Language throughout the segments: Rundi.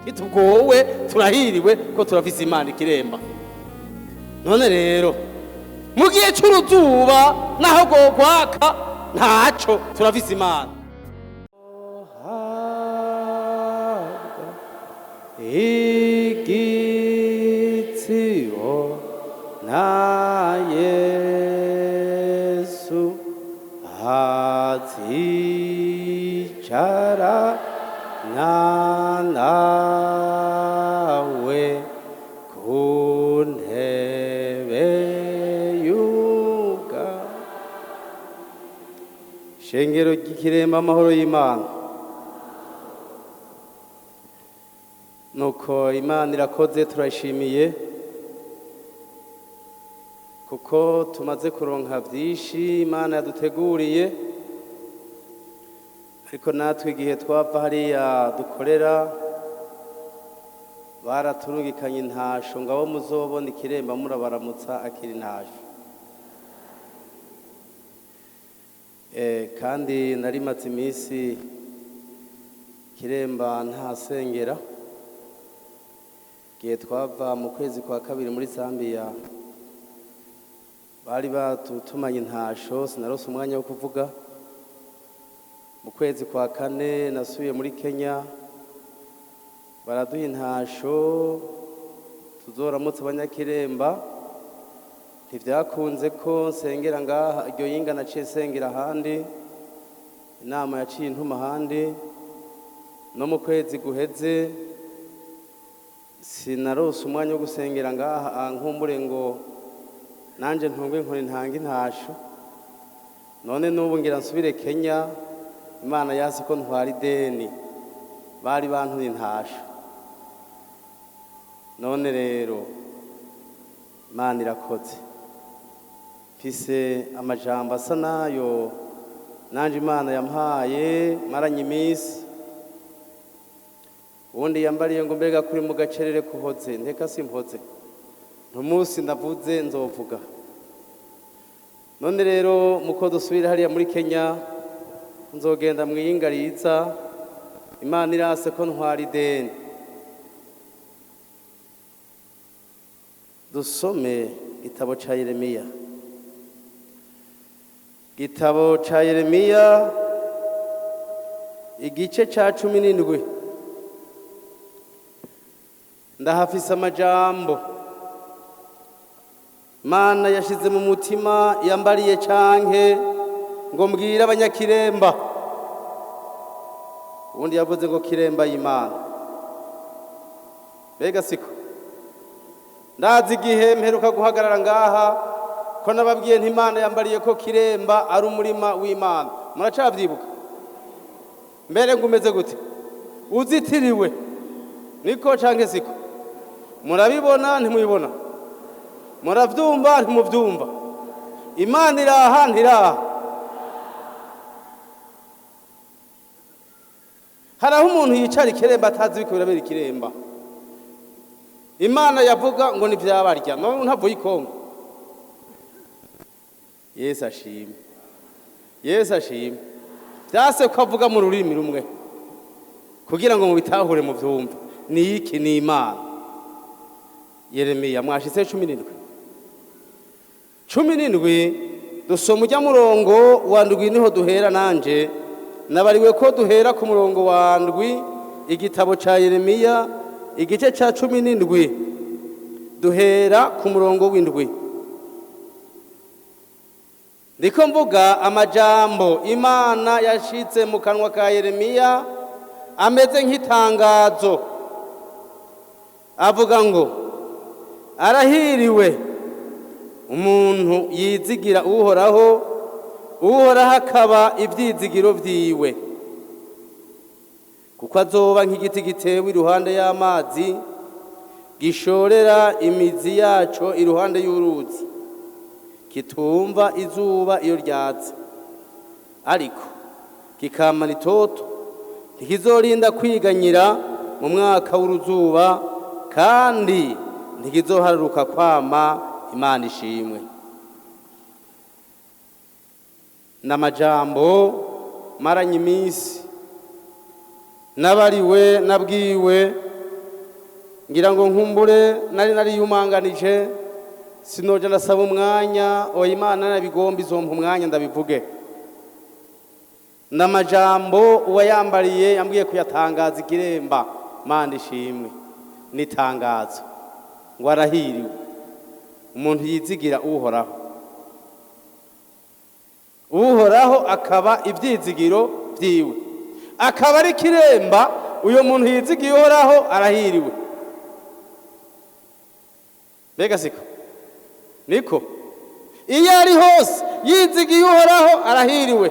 Ntitugowe, turahiriwe ko turafise Imana ikiremba. None rero mu gihe c'uruzuba naho rwokwaka ntaco, turafise Imana. Igitsibo na Yesu azicara na nawe ku ntebe y'ubwa. Shengero ry'Ikiremba, amahoro y'Imana. Nuko Imana irakoze, turayishimiye kuko tumaze kuronka byinshi Imana yaduteguriye. Ariko natwe igihe twava hariya dukorera, baraturungikanye intasho ngo abo muzobona Ikiremba murabaramutsa akiri intasho. Kandi nari maze iminsi Kiremba ntasengera. Igihe twava mu kwezi kwa kabiri muri Zambia, bari batutumanye intasho, sinarose umwanya wo kuvuga. Mu kwezi kwa kane nasubiye muri Kenya, baraduha intasho tuzoramutse abanyakiremba. Ntivyakunze ko nsengera ngaha iryo yinga, naciye sengera ahandi, inama yaciye intuma ahandi. No mu kwezi guheze sinarose umwanya wo gusengera ngaha, nkumbure ngo nanje ntungwe inkoni ntanga intasho. None n'ubu ngira nsubire Kenya, Imana yazi ko ntwara ideni, bari bantumye intasho. None rero Imana irakoze, mfise amajambo asa nayo nanje Imana yampaye maranye iminsi. Ubundi yambariye ngo mbega kuri mu gacerere kuhoze, nteka simpoze, ntumunsi ndavuze nzovuga. None rero muko dusubira hariya muri Kenya, nzogenda mwiyinga riza, Imana irase ko ntwara ideni. Dusome igitabo ca Yeremiya, igitabo ca Yeremiya igice ca 17. Ndahafise amajambo Mana yashize mu mutima, yambariye canke ngo mbwire abanyakiremba. Ubundi yavuze ngo Kiremba y'Imana, mbega siko? Ndazi igihe mperuka guhagarara ngaha ko nababwiye nti Imana yambariye ko Kiremba ari umurima w'Imana. Muracavyibuka? Mbere ngo umeze gute? Uzitiriwe, niko canke siko? Murabibona, ntimubibona? Muravyumva, ntimuvyumva? Imana iraha, ntiraha? Hari aho umuntu yicara Ikiremba atazi ibiko birabera Ikiremba. Imana yavuga ngo ntivyabarya, none ntavuye ikongo. Yesu ashimwe, Yesu ashimwe. Vyase ko avuga mu rurimi rumwe kugira ngo mubitahure muvyumve. Ni iki? Ni Imana. Yeremiya mwashitse 17, 17, dusoma ujya murongo wa ndwi, niho duhera. Nanje nabariwe ko duhera ku murongo wa ndwi. Igitabo ca Yeremiya igice ca 17, duhera ku murongo w'indwi. Ndiko mvuga amajambo Imana yashitse mu kanwa ka Yeremiya ameze nk'itangazo, avuga ngo: arahiriwe umuntu yizigira Uhoraho, Uhoraho akaba ivyizigiro vyiwe, kuko azoba nk'igiti gitewe iruhande y'amazi, gishorera imizi yaco iruhande y'uruzi, kitumva izuba iyo ryatse, ariko kikamara itoto, ntikizorinda kwiganyira mu mwaka w'uruzuba, kandi ntikizoharuruka kwama. Imana ishimwe. N'amajambo maranye iminsi nabariwe nabwiwe. Ngira ngo nkumbure nari nariyumanganije, sinoja ndasaba umwanya. Oya, Imana nabigomba izompa umwanya ndabivuge. N'amajambo uwayambariye yambwiye kuyatangaza ikiremba. Mana ishimwe. N'itangazo ngo arahiriwe umuntu yizigira Uhoraho, Uhoraho akaba ibyizigiro byiwe, akaba ari kiremba. Uyo muntu yizigiye Uhoraho arahiriwe. Mbega siko niko? Iyo ari hose yizigiye Uhoraho arahiriwe.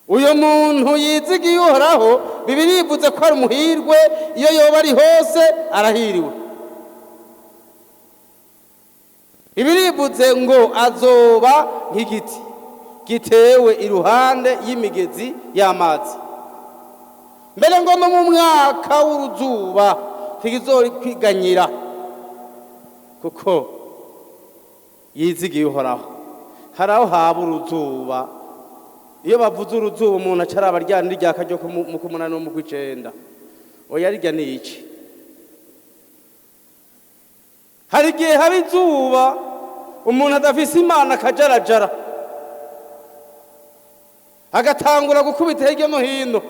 Uyo muntu yizigiye Uhoraho, Bibiliya ivuze ko ari umuhirwe. Iyo yoba ari hose arahiriwe. Bibiliya ivuze ngo azoba nk'igiti gitewe iruhande y'imigezi y'amazi, mbere ngo no mu mwaka w'uruzuba ntikizokwiganyira, kuko yizigiye Uhoraho. Hari aho haba uruzuba. Iyo bavuze uruzuba umuntu aca araba rya n'iryaka ryo mu kumunani no mu kw'icenda. Oya, rirya ni iki? Hari igihe haba izuba, umuntu adafise Imana akajarajara, agatangura gukubita hirya no hino.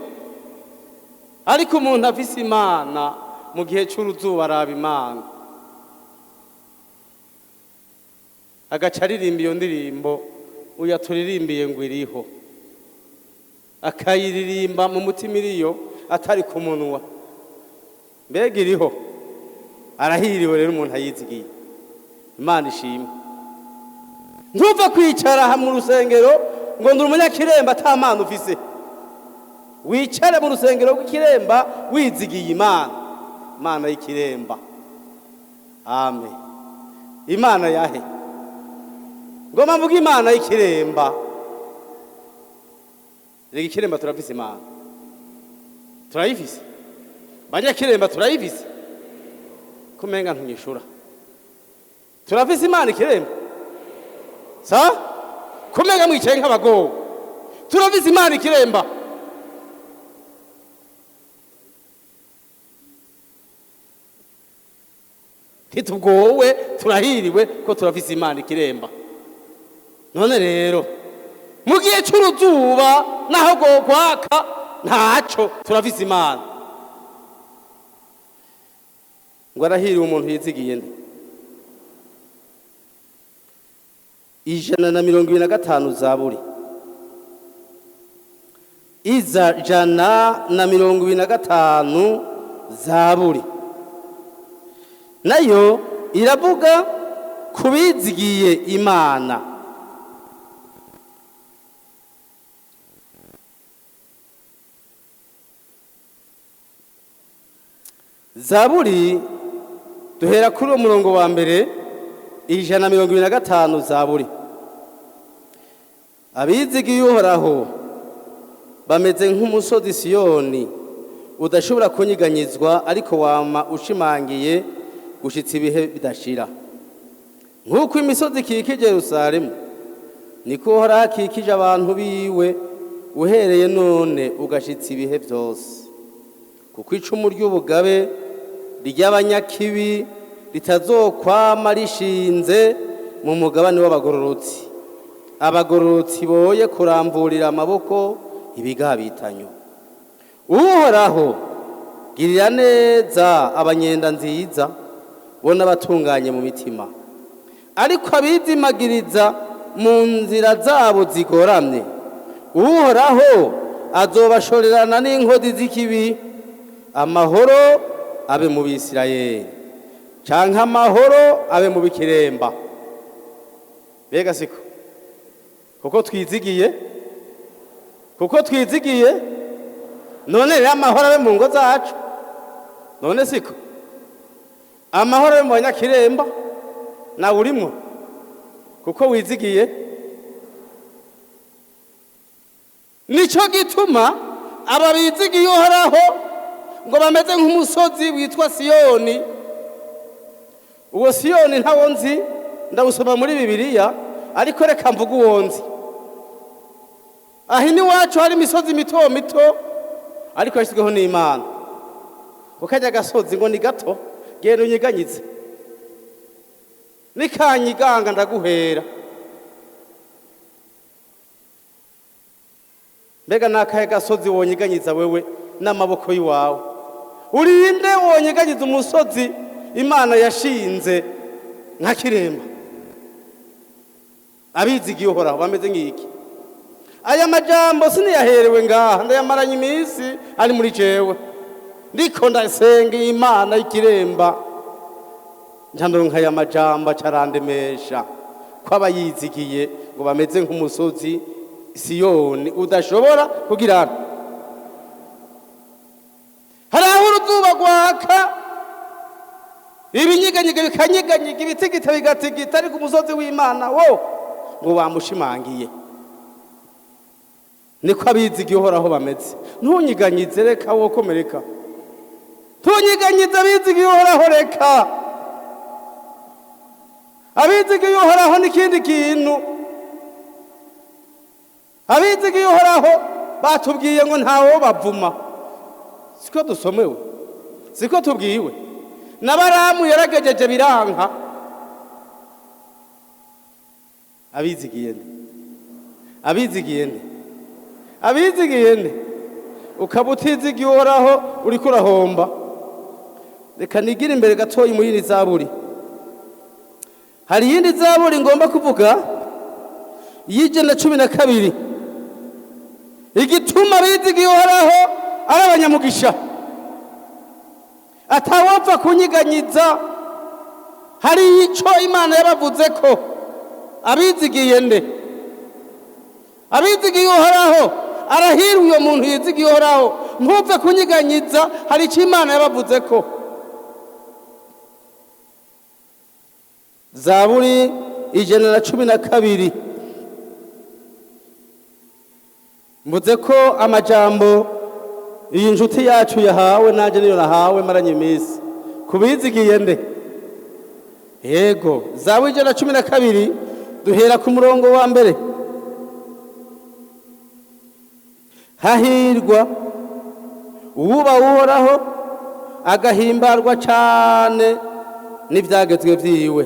Ariko umuntu afise Imana, mu gihe cy'uruzuba araba Imana, agaca aririmba iyo ndirimbo uya turirimbiye ngo iriho, akayiririmba mu mutima iriyo, atari ku munwa. Mbega iriho! Arahiriwe rero umuntu ayizigiye. Imana ishimwe. Ntuva kwicara aha mu rusengero ngo ndi umunyakiremba ata Mana ufise. Wicare mu rusengero rw'ikiremba wizigiye Imana, Imana y'ikiremba. Amen. Imana yahe? Ngoma mvuga Imana y'ikiremba. Rega ikiremba turafise Imana, turayifise. Banyakiremba, turayifise? Kumenga ntunyishura. Turafise Imana ikiremba? Sa kumenga mwicaye nk'abagowe. Turafise Imana ikiremba? Ntitugowe, turahiriwe ko turafise Imana ikiremba. None rero mu gihe cy'uruzuba naho rwokwaka ntaco, turafise Imana. Ngo arahiriwe umuntu yizigiye nde? 125 Zaburi, 125 Zaburi nayo iravuga ku bizigiye Imana. Zaburi, duhera kuri uwo murongo wa mbere. 125 Zaburi: abizigiye Uhoraho bameze nk'umusozi Siyoni udashobora kunyiganyizwa, ariko wama ushimangiye gushitsa ibihe bidashira. Nk'uko imisozi ikikije Yerusalemu, niko Uhoraho akikije abantu biwe, uhereye none ugashitsa ibihe byose. Kuko icumu ry'ubugabe ry'abanyakibi ritazokwama rishinze mu mugabane w'abagororotsi, abagororotsi boye kuramburira amaboko ibigabitanyo. Uhoraho, girira neza abanyenda nziza bo n'abatunganye mu mitima. Ariko abizimagiriza mu nzira zabo zigoramye, Uhoraho azobashorerana n'inkozi z'ikibi. Amahoro abe mu Bisirayeli, canke amahoro abe mu bikiremba. Mbega siko? Kuko twizigiye, kuko twizigiye. None rero amahoro abe mu ngo zacu. None siko? Amahoro abe mu banyakiremba, nawe urimwo kuko wizigiye. Nico gituma aba bizigiye Uhoraho ngo bameze nk'umusozi witwa Siyoni. Uwo Siyoni ntawo nzi, ndawusoma muri Bibiliya, ariko reka mvuge uwo nzi. Aho iwacu hari imisozi mito mito. Ariko yashyizweho n'Imana. Ngo kajya gasozi ngo ni gato, genda unyiganyize, nikanyiganga ndaguhera. Mbega nakahe gasozi wonyiganyiza wewe n'amaboko y'iwawe? Urinde wonyiganyiza umusozi Imana yashinze nka Kiremba? Abizigiye Uhoraho bameze nk'iki. Aya majambo siniyaherewe ngaha, ndayamaranye iminsi ari muri jewe, ndiko ndasenga Imana y'Ikiremba, ncandoronka aya majambo acarandemesha ko abayizigiye ngo bameze nk'umusozi Siyoni udashobora kugira. Hari aho uruzuba rwaka, ibinyiganyiga bikanyiganyiga, ibitigita bigatigita, ariko umusozi w'Imana wo ngo bamushimangiye. Niko abizigiye Uhoraho bameze. Ntunyiganyize, reka wokomereka. Ntunyiganyize abizigiye Uhoraho, reka. Abizigiye Uhoraho n'ikindi kintu. Abizigiye Uhoraho batubwiye ngo ntawo bavuma. Siko dusomewe, siko tubwiwe. Na Baramu yaragejeje biranka. Abizigiye nde? Abizigiye nde? Abizigiye nde? Ukaba utizigiye Uhoraho, uriko urahomba. Reka nigire imbere gatoyi muri iri zaburi. Hari iyindi zaburi ngomba kuvuga y'112, igituma abizigiye Uhoraho ari abanyamugisha, atawopfa kunyiganyiza. Hari ico Imana yabavuze ko abizigiye nde? Abizigiye Uhoraho, arahirwa uyo muntu yizigiye Uhoraho. Ntupfe kunyiganyiza, hari icyo Imana yabavuze ko. Zaburi 112. Mvuze ko amajambo iyi nshuti yacu yahawe nanjye niyo nahawe maranye iminsi kubizigiye nde. Yego, Zaburi 112, duhera ku murongo wa mbere. Hahirwa uwuba Uhoraho, agahimbarwa cyane n'ibyagezwe byiwe.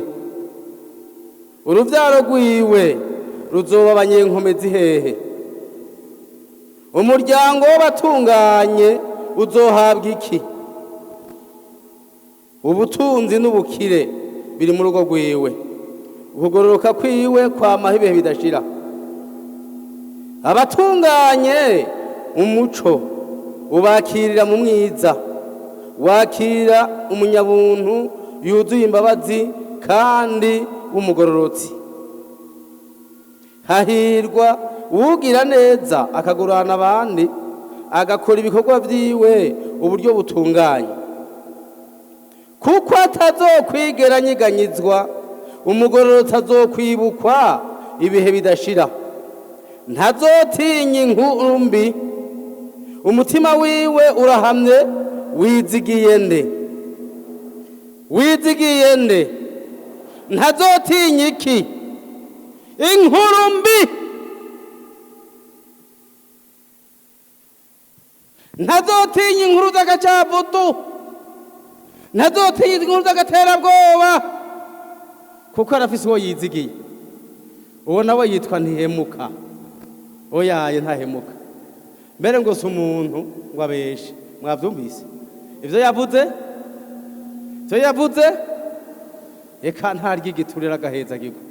Urubyaro rwiwe ruzoba abanyenkomezi hehe? Umuryango w'abatunganye uzohabwa iki? Ubutunzi n'ubukire biri mu rugo rwiwe, ukugororoka kwiwe kwamaho ibihe bidashira. Abatunganye umuco ubakirira mu mwiza, wakira umunyabuntu yuzuye imbabazi kandi w'umugororotsi. Hahirwa uwugira neza akagurana abandi, agakora ibikorwa byiwe uburyo butunganye, kuko atazokwigera anyiganyizwa. Umugororotsi azokwibukwa ibihe bidashira, ntazotinya inkuru mbi. Umutima wiwe urahamye, wizigiye nde? Wizigiye nde? Ntazotinya iki? Inkuru mbi. Ntazotinya inkuru z'agacavutu, ntazotinya inkuru z'agaterabwoba, kuko arafise uwo yizigiye. Uwo nawe yitwa Ntihemuka. Oyaye, ntahemuka. Mbere ngo si umuntu ngo abeshe. Mwavyumvise ivyo yavuze? Ivyo yavuze, eka ntarya igiturira agaheza gigwa.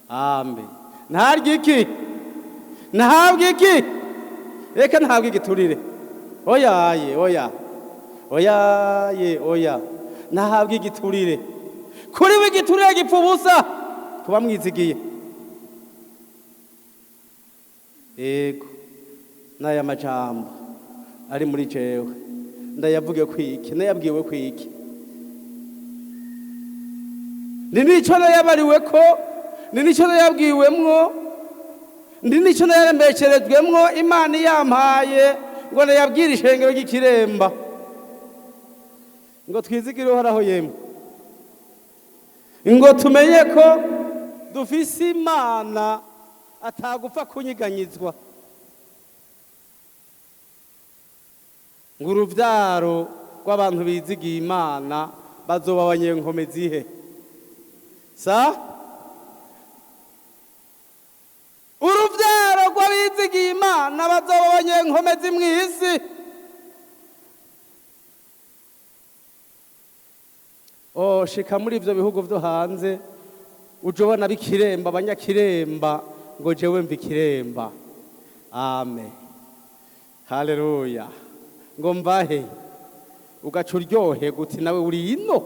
Ambe ntarya iki? Ntabwo iki? Reka, ntabwo igiturire. Oyaye, oya, oyaye, oya, ntahabwa igiturire. Kuri we igiturire gipfa ubusa kuba mwizigiye. Yego, n'aya majambo ari muri jewe ndayavuge kwiki? Nayabwiwe kwiki? Ni nico nayabariwe ko, ni nico nayabwiwemwo, ndi nico nayarembesherejwemwo. Imana yampaye ngo nayabwire ishengero ry'Ikiremba ngo twizigire Uhoraho yemwe, ngo tumenye ko dufise Imana atagupfa kunyiganyizwa. Ngo uruvyaro rw'abantu bizigiye Imana bazoba abanyenkomezi he? Sa uruvyaro rw'abizigiye Imana bazoba abanyenkomezi mw'isi. Oh, shika muri ivyo bihugu vyo hanze uje ubona b'ikiremba, abanyakiremba ngo jewe mva ikiremba. Amen, haleluya. Ngo mvahe, ugaca uryohe guti nawe uri ino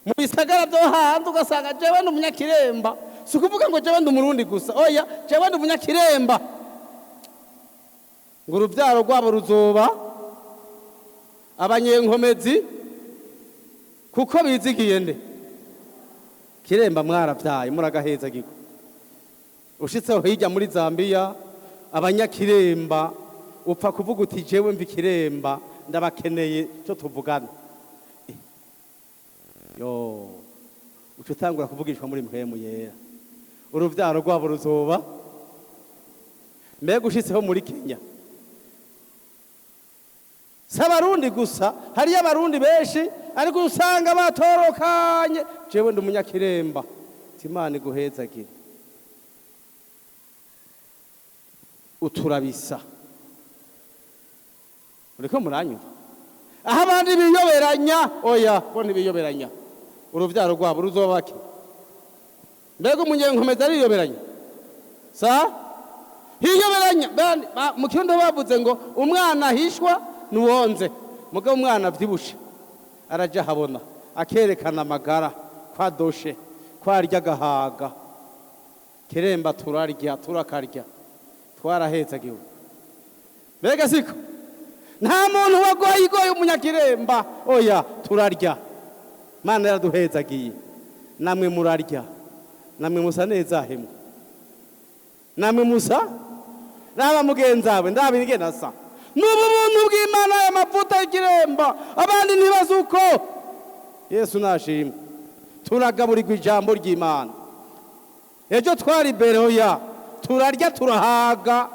mu bisagara vyo hanze, ugasanga jewe ndi umunyakiremba. Si ukuvuga ngo jewe ndi umurundi gusa, oya, jewe ndi umunyakiremba. Ngo uruvyaro rwabo ruzoba abanyenkomezi kuko bizigiye nde? Kiremba mwaravyaye, muragahezagirwa. Ushitseho hirya muri Zambiya, abanyakiremba upfa kuvuga uti jewe mva ikiremba, ndabakeneye cyo tuvugana. Yo uca utangura kuvugishwa muri mpwemu yera. Uruvyaro rwabo ruzoba. Mbega ushitseho muri Kenya, si abarundi gusa, hariyo abarundi benshi ariko usanga batorokanye. Jewe ndi umunyakiremba, Imana iguhezagire. Uturabisa, uriko muranyumva? Aho abandi biyoberanya, oya, bo ntibiyoberanya. Uruvyaro rwabo ruzoba bake. Mbega umunyenkomezi ariyoberanya? Sa hiyoberanya. Mu kirundi bavuze ngo umwana ahishwa nuwonze, mugabo umwana avyibushe araja habona, akerekana amagara kwa doshe kwarya agahaga. Kiremba turarya, turakarya, twarahezagiwe. Mbega siko nta muntu wagoye igoye umunyakiremba, oya, turarya. Mana yaraduhezagiye, namwe murarya, namwe musa neza hemwe, namwe musa raba mugenzawe ndaba ingene asa. N'ubu buntu bw'Imana, aya mavuta y'ikiremba abandi ntibazi uko. Yesu nashimwe, turagaburirwa ijambo ry'Imana. Ejo twari Beroya, turarya turahaga,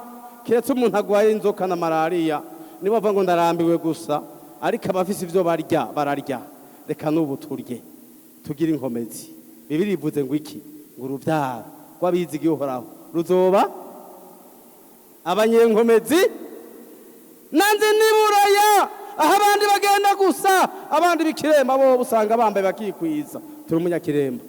keretse umuntu agwaye inzoka na malariya nibo bavuga ngo ndarambiwe gusa, ariko abafise ivyo barya bararya. Reka n'ubu turye tugire inkomezi. Bibiliya ivuze ngo iki? Ngo uruvyaro rw'abizigiye Uhoraho ruzoba abanyenkomezi. Nanze niburaya aho abandi bagenda gusa, abandi b'ikiremba bo usanga bambaye bakikwiza. Turi umunyakiremba.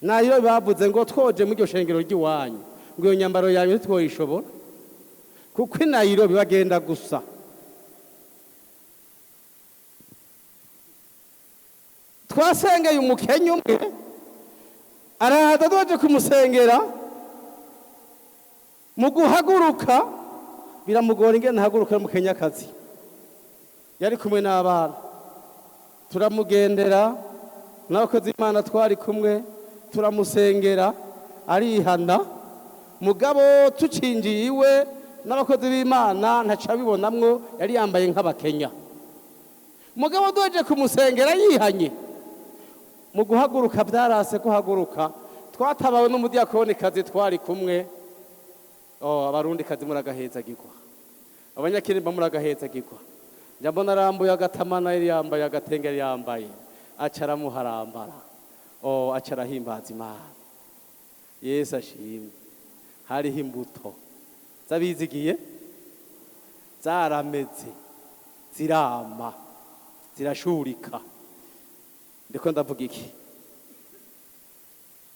Nayo bavuze ngo twoje muri iryo shengero ry'iwanyu, ngo iyo nyambaro yanyu ntitwoyishobora, kuko i Nairobi bagenda gusa. Twasengeye umukenya umwe, araza twaje kumusengera, mu guhaguruka biramugora ingene ahaguruka. Umukenyakazi yari kumwe n'abana, turamugendera n'abakozi b'Imana twari kumwe, turamusengera arihana. Mugabo tucinjiye iwe n'abakozi b'Imana ntaca abibonamwo, yari yambaye nk'abakenya. Mugabo duheje kumusengera yihanye, mu guhaguruka byarase kuhaguruka. Twatabawe n'umudiyakonikazi twari kumwe. Oh, abarundikazi muragahezagirwa, abanyakirimba muragahezagirwa. Njya mbona arambuye agatamana yari yambaye, agatenge yari yambaye, aca aramuharambara. Oh, aca arahimbaza Imana. Yesu ashimwe. Hariho imbuto z'abizigiye zarameze, zirama, zirashurika. Ndiko ndavuga iki?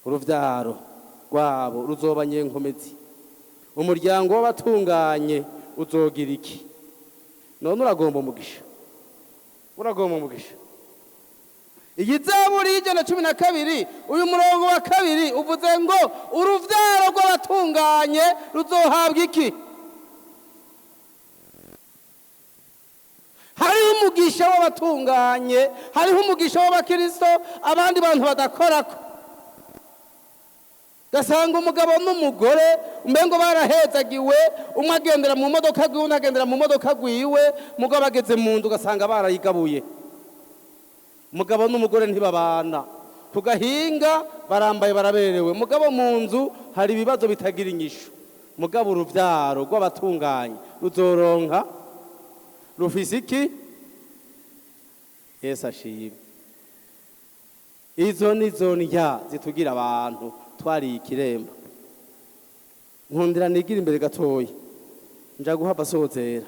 Uruvyaro rwabo ruzoba nyenkomezi, umuryango w'abatunganye uzogira iki? None uragomba umugisha, uragomba umugisha. Iyi zaburi y'112, uyu murongo wa 2 uvuze ngo uruvyaro rw'abatunganye ruzohabwa iki? Hariho umugisha w'abatunganye, hariho umugisha w'abakristo abandi bantu badakorako. Gasanga umugabo n'umugore umengo barahezagiwe, umwe agendera mu modoka gwiwe, undi agendera mu modoka gwiwe, mugabo ageze mu nzu ugasanga barayigabuye. Umugabo n'umugore ntibabana ku gahinga, barambaye baraberewe, mugabo mu nzu hari ibibazo bitagira inyishu. Mugabo uruvyaro rw'abatunganye ruzoronka rufise iki? Yesu ashimwe. Izo nizo ndya zitugira abantu twariye ikiremba. Nkundira nigira imbere gatoya, nja guhava sozera,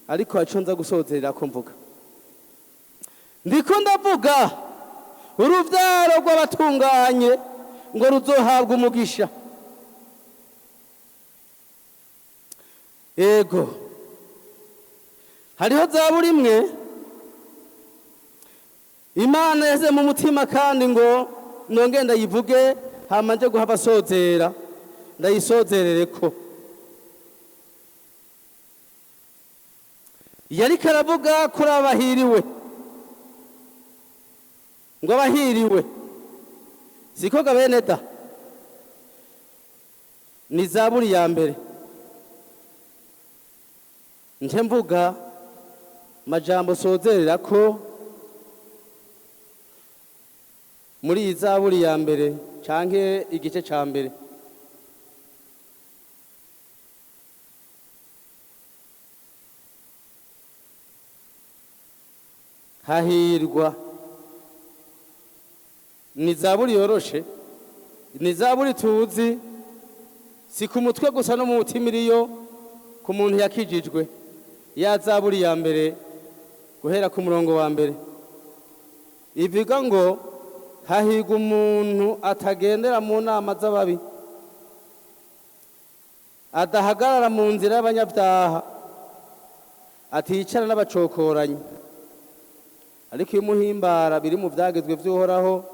ariko haco nza gusozerera ko mvuga, ndiko ndavuga uruvyaro rw'abatunganye ngo ruzohabwa umugisha. Ego, hariho zaburi imwe Imana yashyize mu mutima, kandi ngo nonge ndayivuge, hama nje guhava sozera, ndayisozerereko. Yariko aravuga kuri abahiriwe, ngo abahiriwe siko ga bene da. Ni zaburi ya mbere, nje mvuga majambo sozerera ko muri iyi zaburi ya mbere canke igice ca mbere. Hahirwa ni zaburi yoroshe, ni zaburi tuzi, si ku mutwe gusa no mu mutima iriyo ku muntu yakijijwe. Ya zaburi ya mbere guhera ku murongo wa mbere ivuga ngo hahirwa umuntu atagendera mu nama z'ababi, adahagarara mu nzira y'abanyabyaha, aticara n'abacokoranyi, ariko iyo umuhimbara biri mu vyagezwe vy'Uhoraho,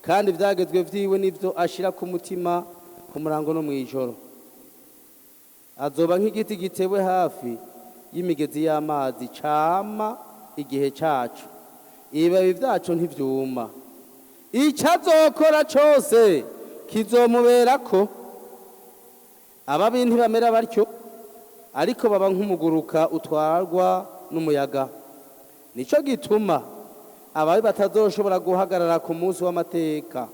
kandi ivyagezwe vyiwe nivyo ashira ku mutima ku murango no mw'ijoro. Azoba nk'igiti gitewe hafi y'imigezi y'amazi, cama igihe caco, ibibabi vyaco ntivyuma. Ico azokora cose kizomuberako. Ababi ntibamera batyo, ariko baba nk'umuguruka utwarwa n'umuyaga. Nico gituma ababi batazoshobora guhagarara ku munsi w'amateka,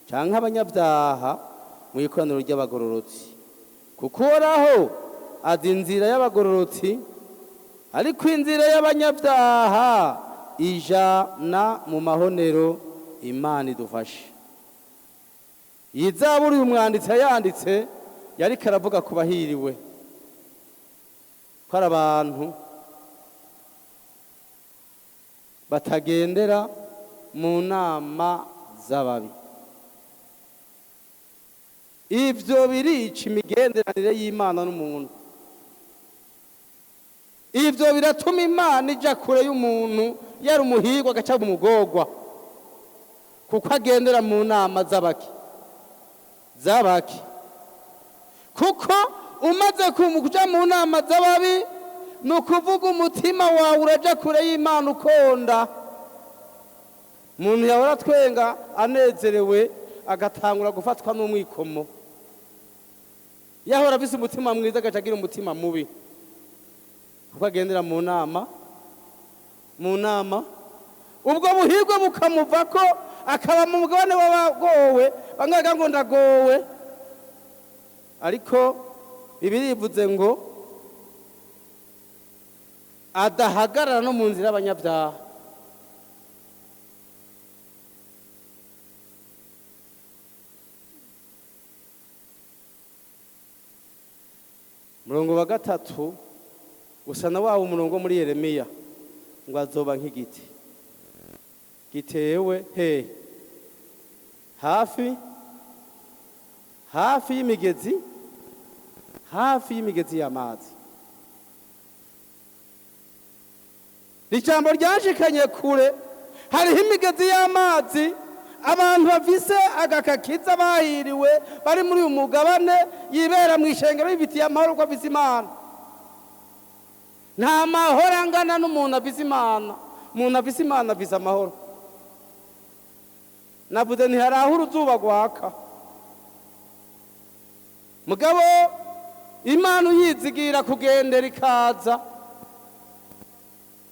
canke abanyabyaha mu ikoraniro ry'abagororotsi. Kuko Uhoraho azi inzira y'abagororotsi, ariko inzira y'abanyabyaha ijana mu mahonero. Imana idufashe. Iyi zaburi uyu mwanditsi yayanditse yariko aravuga ku bahiriwe, ko ari abantu batagendera mu nama z'ababi. Ivyo birica imigenderanire y'Imana n'umuntu. Ivyo biratuma Imana ija kure y'umuntu, yari umuhirwa agaca umugorwa, kuko agendera mu nama z'abaki z'abaki. Kuko umaze kuja mu nama z'ababi, ni ukuvuga umutima wawe uraja kure y'Imana ukonda. Umuntu yahora atwenga anezerewe agatangura gufatwa n'umwikomo, yahora afise umutima mwiza agaca agira umutima mubi, kuko agendera mu nama, mu nama. Ubwo buhirwe bukamuvako, akaba mu mugabane w'abagowe. Bamwe bagira ngo ndagowe, ariko Bibiliya ivuze ngo adahagarara no mu nzira y'abanyabyaha. Umurongo wa gatatu usa na wa umurongo muri Yeremiya, ngo azoba nk'igiti gitewe he hafi hafi y'imigezi, hafi y'imigezi y'amazi. Ijambo ryashikanye kure, hariho imigezi y'amazi. Abantu bafise agakakiza bahiriwe bari muri uyu mugabane, yibera mu ishengero bifitiye amahoro ko afise Imana. Nta mahoro angana n'umuntu afise Imana. Umuntu afise Imana afise amahoro. Navuze nti hari aho uruzuba rwaka, mugabo Imana uyizigira kugendera ikaza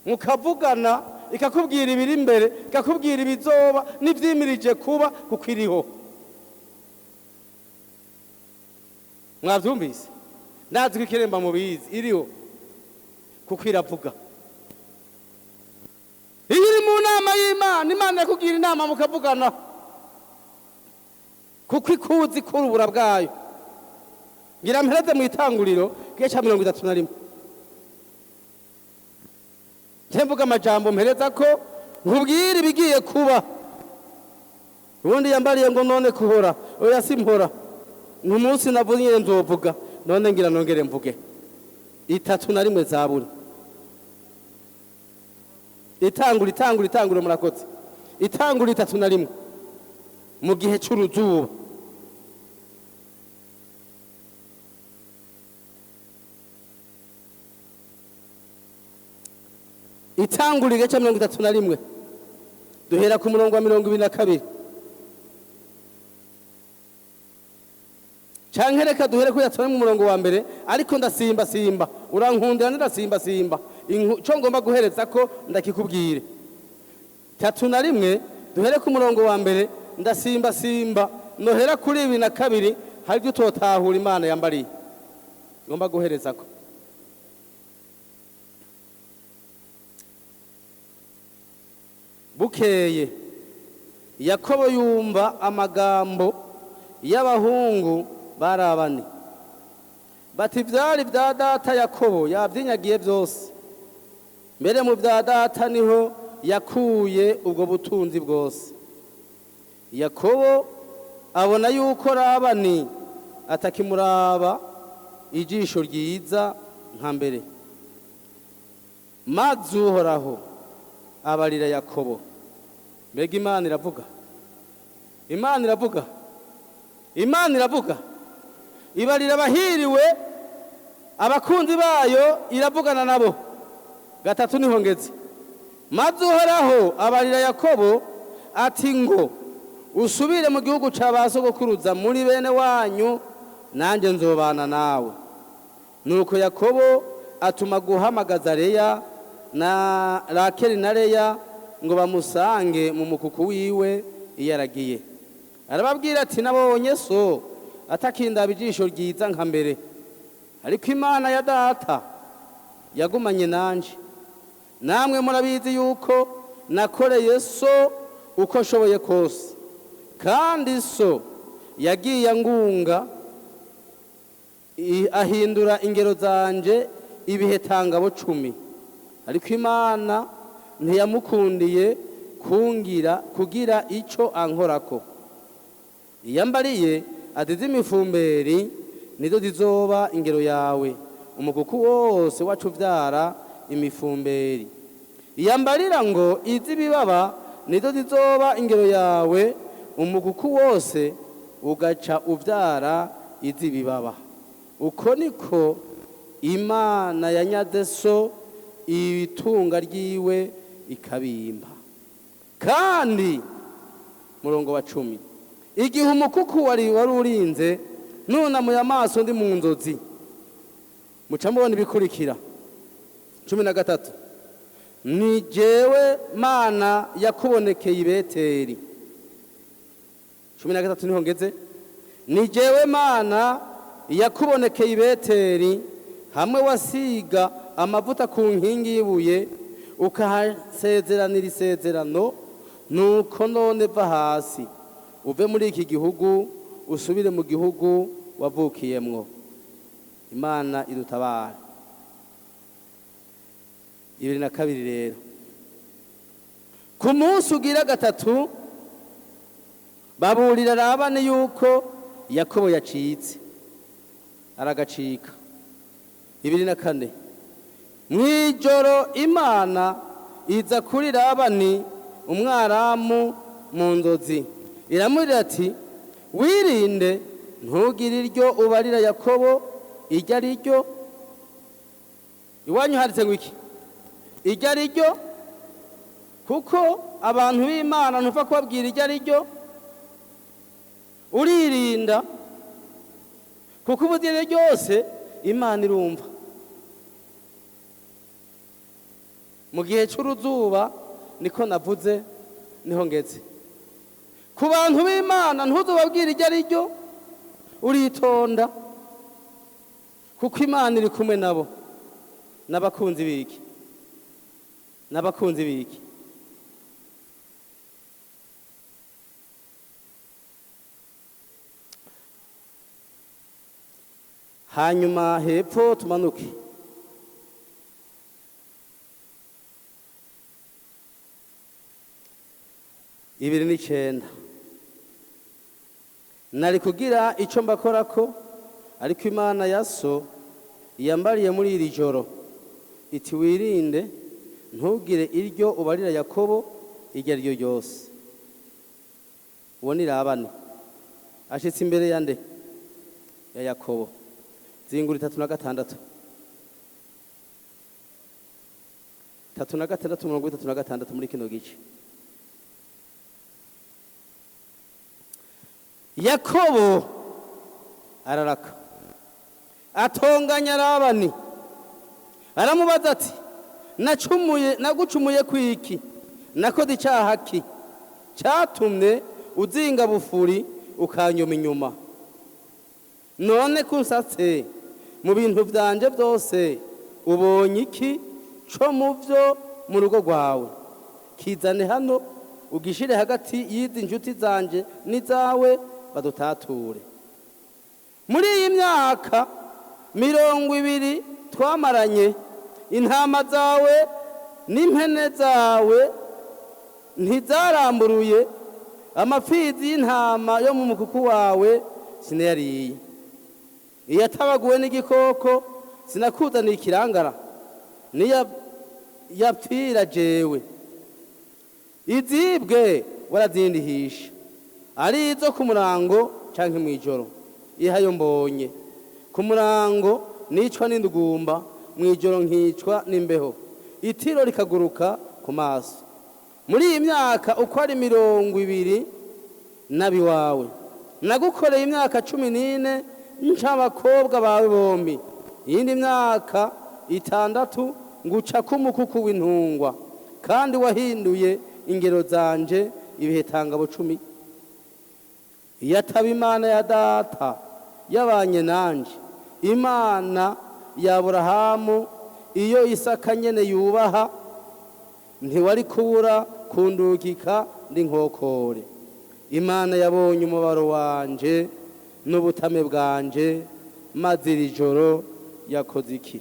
mukavugana, ikakubwira ibiri imbere, ikakubwira ibizoba n'ivyimirije kuba, kuko iriho. Mwavyumvise? Ndazi ko ikiremba mubizi iriho, kuko iravuga. Iyo uri mu nama y'Imana, Imana yakugira inama mukavugana, kuko ikuzi kurubura bwayo. Ngira mpereze mu Itanguriro igice cya 31, nce mvuga amajambo mpereza ko nkubwira ibigiye kuba. Ubundi yambariye ngo none kuhora, oya simpora, n'umunsi navuze nyine nzovuga. None ngira nongere mvuge 31 Zaburi. Itangura, itangura, itangura. Murakoze. Itangura 31, mu gihe cy'uruzuba. Itangura igice cya 31, duhera ku murongo wa 22, canke reka duhere kuri atari mu murongo wa mbere, ariko ndasimba simba, urankundira, ndasimba simba. Ico ngomba guhereza ko ndakikubwire. 31, duhere ku murongo wa mbere, ndasimba simba, nohera kuri 22, hari ibyo utotahura. Imana yambariye ngomba guhereza ko. Bukeye Yakobo yumva amagambo y'abahungu barabane bati: "Ivyari vya data Yakobo yavyinyagiye byose, mbere mu bya data niho yakuye ubwo butunzi bwose." Yakobo abona yuko Labani atakimuraba ijisho ryiza nka mbere. Maze Uhoraho abarira Yakobo. Mbega Imana iravuga! Imana iravuga, Imana iravuga, ibarira abahiriwe, abakunzi bayo iravugana nabo. Gatatu niho ngeze. Maze Uhoraho abarira Yakobo ati: "Ngo usubire mu gihugu cya ba sogokuruza, muri bene wanyu, nanjye nzobana nawe." Nuko Yakobo atuma guhamagaza Leya na Rakeli na Leya ngo bamusange mu mukuku wiwe iyo aragiye. Arababwira ati: "Nabonye so atakindaba ijisho ryiza nka mbere, ariko Imana ya data yagumanye nanje. Namwe murabizi yuko nakoreye so uko nshoboye kose, kandi so yagiye angunga, ahindura ingero zanje ibihetangabo 10. Ariko Imana ntiyamukundiye kungira kugira ico ankorako. Iyambariye ati: 'Z'imifumberi nizo zizoba ingero yawe, umukuku wose wacu uvyara imifumberi.' Iyambarira ngo: 'Iz'ibibaba nizo zizoba ingero yawe, umukuku wose ugaca uvyara iz'ibibaba.' Uko niko Imana yanyaze so itunga ryiwe ikabimpa." Kandi murongo wa 10: "Igihe umukuku wari urinze, nunamuye amaso ndi mu nzozi." Muca mubona ibikurikira. 13: "Ni jewe Mana yakubonekeye i Beteri." 13 niho ngeze. "Ni jewe Mana yakubonekeye i Beteri, hamwe wasiga amavuta ku nkingi y'ibuye, ukahasezeranira isezerano. Nuko none va hasi, uve muri iki gihugu, usubire mu gihugu wavukiyemwo." Imana idutabare. 22 rero: "Ku munsi ugira gatatu baburira Labani yuko Yakobo yacitse, aragacika. 24: Mw'ijoro Imana iza kuri Labani Umwaramu mu nzozi, iramubwira ati: 'Wirinde, ntugire iryo ubarira Yakobo iryo ari ryo.'" Iwanyu handitse ngo iki? Iryo ari ryo? Kuko abantu b'Imana ntupfa kubabwira iryo ari ryo, uririnda, kuko ubugeni ryose Imana irumva. Mu gihe cy'uruzuba niko navuze, niho ngeze. Ku bantu b'Imana ntuzubabwire iryo ari ryo, uritonda. Kuko Imana iri kumwe nabo. N'abakunzi biki? N'abakunzi biki? Hanyuma hepfo tumanuke. 29. Nari kugira icyo mbakorako, ariko Imana ya so yambariye muri iri joro iti: "Wirinde, ntugire iryo ubarira Yakobo iryo ari ryo ryose." Uwo ni Labani ashitse imbere ya nde? Ya Yakobo. Zingura 36, 36, 36 muri kino gice. Yakobo araraka, atonganya Labani, aramubaza ati: "Nacumuye, nagucumuye kwiki? Nakoze icyaha ki cyatumye uzinga bufuri ukanyoma inyuma? None kunsatse mu bintu byanje byose, ubonye iki co mu byo mu rugo rwawe? Kizane hano, ugishire hagati y'izi njuti zanje n'izawe, badutature. Muri iyi myaka 20 twamaranye, intama zawe n'impene zawe ntizaramburuye, amapfizi y'intama yo mu mukuku wawe sinayariye. Iyatabaguwe n'igikoko sinakuzaniye ikirangara, niyo yapfira jewe. Izibwe warazindihisha, ari izo ku murango canke mw'ijoro. Ihayo mbonye ku murango nicwa n'indugumba, mw'ijoro nkicwa n'imbeho, itiro rikaguruka ku maso. Muri iyi myaka uko ari 20 nabiwawe, nagukoreye imyaka 14 nca abakobwa bawe bombi, iyindi myaka 6 nguca k'umukuku w'intungwa, kandi wahinduye ingero zanje ibihetangabo 10. Iyo ataba Imana ya data yabanye nanje, Imana ya Aburahamu iyo Isaka nyene yubaha, ntiwari kubura kundugika ndi nkokore. Imana yabonye umubaro wanje n'ubutame bwanje, maze iri joro yakoze iki?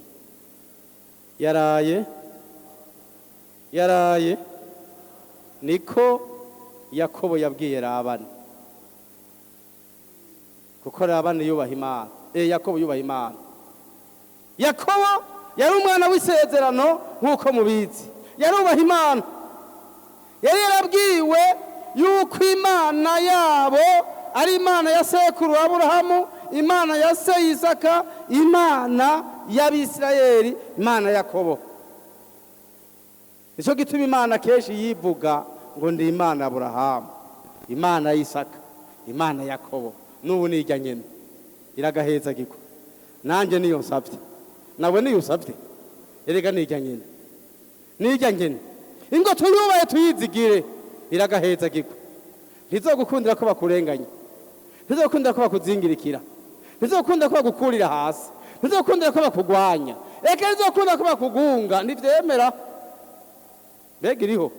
Yaraye, yaraye." Niko Yakobo yabwiye Labani, kuko Labani yubaha Imana. Yakobo yubaha Imana. Yakobo yari umwana w'isezerano nk'uko mubizi, yarubaha Imana. Yari yarabwiwe yuko Imana yabo ari Imana ya sekuru Aburahamu, Imana ya se Isaka, Imana y'Abisirayeli, Imana ya Yakobo. Nicyo gituma Imana kenshi yivuga ngo: "Ndi Imana Aburahamu, Imana ya Isaka, Imana ya Yakobo." N'ubu nijya nyene iragaheza giko. Nanjye niyo nsabye, nawe niyo usabye. Erega nijya nyene, nijya nyene. Ingo tuyubaye, tuyizigire, iragaheza giko. Ntizogukundira ko bakurenganya, ntizogukundira ko bakuzingirikira, ntizogukundira ko bagukurira hasi, ntizogukundira ko bakugwanya, eka ntizogukundira ko bakugunga. Ntivyemera. Mbega iriho?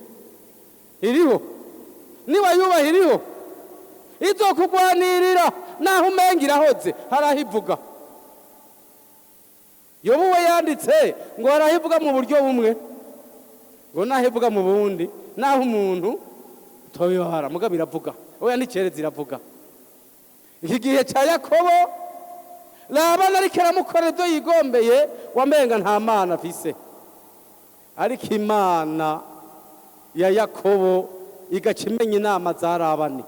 Iriho. Niwayubaha iriho, izokugwanirira. Naho umenga irahoze, haraho ivuga. Yobu we yanditse ngo haraho ivuga mu buryo bumwe, ngo naho ivuga mu bundi, naho umuntu tobibara, mugabo iravuga. Oya, n'icerezi iravuga. Iki gihe cya Yakobo, Labani ariko aramukora ibyo yigombeye, wamenga nta Mana afise, ariko Imana ya Yakobo igaca imenya inama za Labani.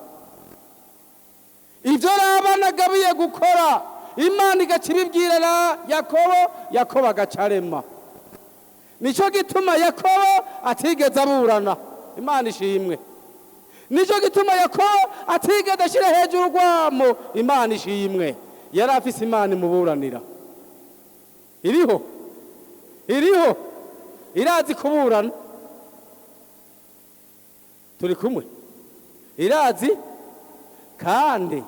Ibyo Labani agabiye gukora, Imana igaca ibibwira na Yakobo, Yakobo agaca arema. Nicyo gituma Yakobo atigeze aburana. Imana ishimwe. Nicyo gituma Yakobo atigeze ashyira hejuru urwamo. Imana ishimwe. Yari afise Imana imuburanira. Iriho, iriho, irazi kuburana. Turi kumwe? Irazi, kandi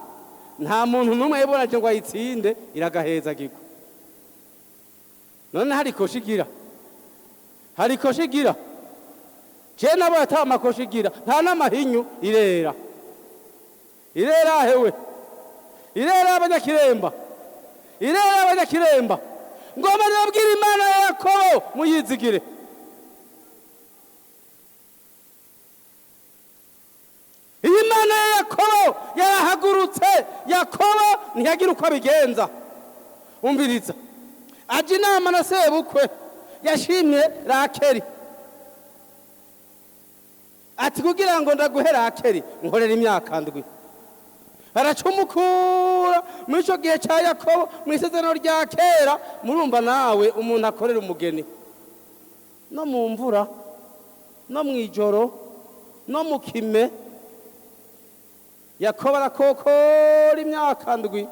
nta muntu n'umwe yibonanye ngo ayitsinde. Iragaheza giko. None hari kosha igira, hari kosha igira. Je nabo ata makosha igira, nta n'amahinyu. Irera, irera hewe, irera abanyakiremba, irera abanyakiremba. Ngoma nabwira Imana ya Yakobo muyizigire. Iyi Mana ya Yakobo yarahagurutse. Yakobo ntiyagira uko abigenza. Umviriza, aja inama na sebukwe yashimye Rakeri, ati: "Kugira ngo ndaguhe Rakeri, nkorera imyaka 7." Aracumukura. Muri icyo gihe cya Yakobo, mu isezerano rya kera, murumva nawe umuntu akorera umugeni no mu mvura, no mu ijoro, no mu kime. Yakobo arakokora imyaka 7,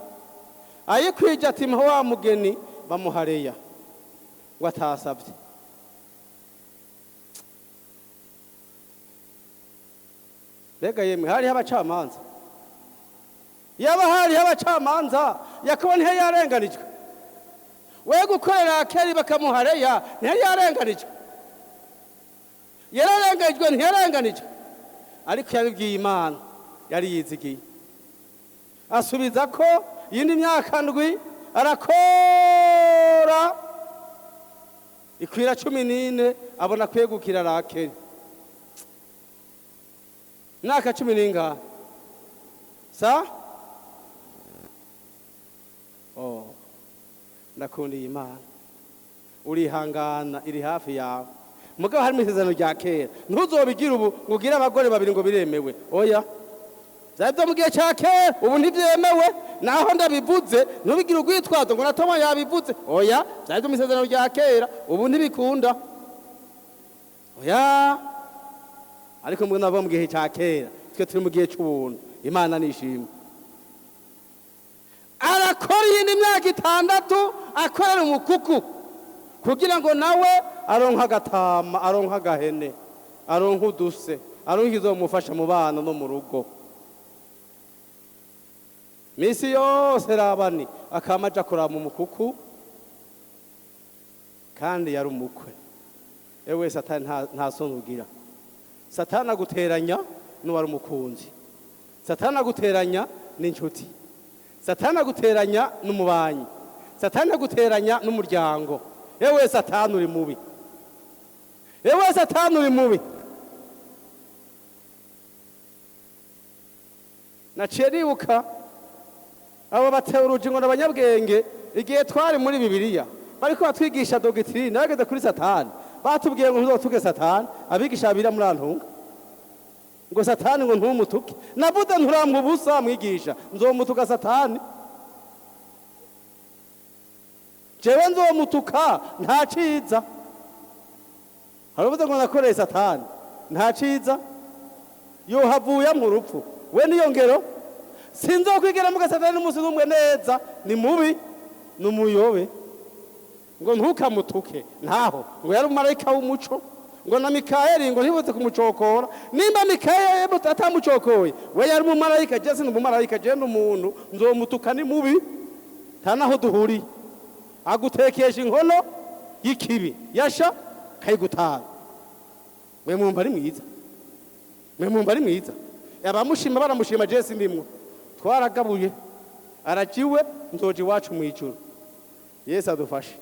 ayikwije ati: "Mpa wa mugeni." Bamuha Leya ngo atasabye. Mbega yemwe, hariho abacamanza? Yaba hariho abacamanza, Yakobo ntiyari yarenganijwe? We gukorera Rakeri bakamuha Leya, ntiyari yarenganijwe? Yararenganijwe, ntiyarenganijwe? Ariko yabibwiye Imana yari yizigiye. Asubiza ko iyindi myaka 7, arakora ikwira 14, abona kwegukira Rakeri. Imyaka cumi n'ingahe sa? Oh, ndakundiye Imana. Urihangana, iri hafi yawe. Mugabo harimo isezerano rya kera. Ntuzobigire ubu ngo ugire abagore babiri ngo biremewe. Oya, byari byo mu gihe cya kera, ubu ntibyemewe. Naho ndabivuze, ntubigire urwitwazo ngo natoma yabivuze. Oya, byari byo mu isezerano rya kera, ubu ntibikunda. Oya, ariko mwe nabo mu gihe cya kera, twe turi mu gihe cy'ubuntu. Imana nishimwe. Arakora iyindi myaka 6, akorera umukuku kugira ngo nawe aronke agatama, aronke agahene, aronke uduse, aronke izomufasha mu bana no mu rugo. Misi yose Labani akama aja kuraba umukuku, kandi yari umukwe. Ewe Satani, nta soni ugira! Satani aguteranya n'uwari umukunzi, Satani aguteranya n'inshuti, Satani aguteranya n'umubanyi, Satani aguteranya n'umuryango. Ewe Satani, uri mubi! Ewe Satani, uri mubi! Naciye nibuka abo batewe urugingo n'abanyabwenge igihe twari muri Bibiliya, bariko batwigisha doctrine, bageze kuri Satani, batubwiye ngo ntuzotuke Satani. Abigisha babira muri antunga ngo Satani ngo ntumutuke. Navuze nturampa ubusa mwigisha, nzomutuka Satani. Jewe nzomutuka, nta ciza. Haravuze ngo nakoreye Satani, nta ciza, yohavuye mu rupfu. We niyo ngero, sinzokwigera muga Satani n'umunsi n'umwe neza. Ni mubi, ni umuyobe. Ngo ntukamutuke, ntaho ngo yari umumarayika w'umuco, ngo na Mikayeli ngo ntibuze kumucokora. Nimba Mikayeli atamucokoye, we yari umumarayika, je sindi umumarayika, je ndi umuntu. Nzomutuka, ni mubi, nta naho duhuriye. Agutekesha inkono y'ikibi, yasha kayigutanga. Mwe mwumva ari mwiza? Mwe mwumva ari mwiza? Abamushima baramushima, je sindimwo. Twaragabuye, arajiwe, nzoja iwacu mu ijuru. Yesu adufashe.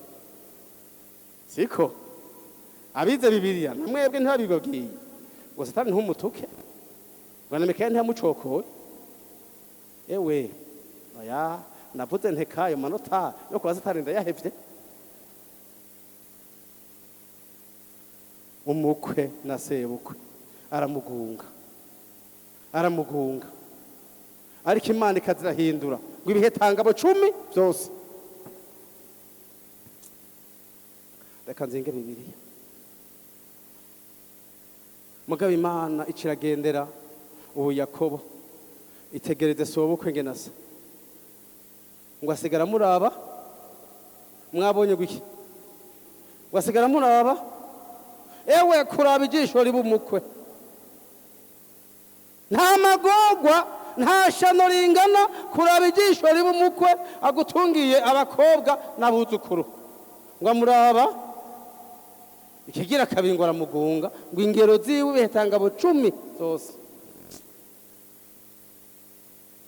Siko abize Bibiliya namwebwe ntibabibabwiye ngo Satani ntumutuke, ngo na Mikayeli ntiyamucokoye? Ewe oya, navuze nteka ayo manota yo kuba Satani ndayahevye. Umukwe na sebukwe aramugunga, aramugunga, ariko Imana ikazirahindura ngo ibihe tangabo 10 byose. Reka nzinge Bibiliya. Mugabo Imana iciragendera ubu Yakobo, itegereze sobukwe ngenasa ngo asigara muraba. Mwabonye gwiki? Ngo asigara muraba. Ewe, kuraba ijisho riba umukwe, nta magorwa, nta shano ringana kuraba ijisho riba umukwe agutungiye abakobwa n'abuzukuru. Ngo amuraba ikigira kabiri, ngo aramugunga, ngo ingero ziwe ibihetangabo 10 zose.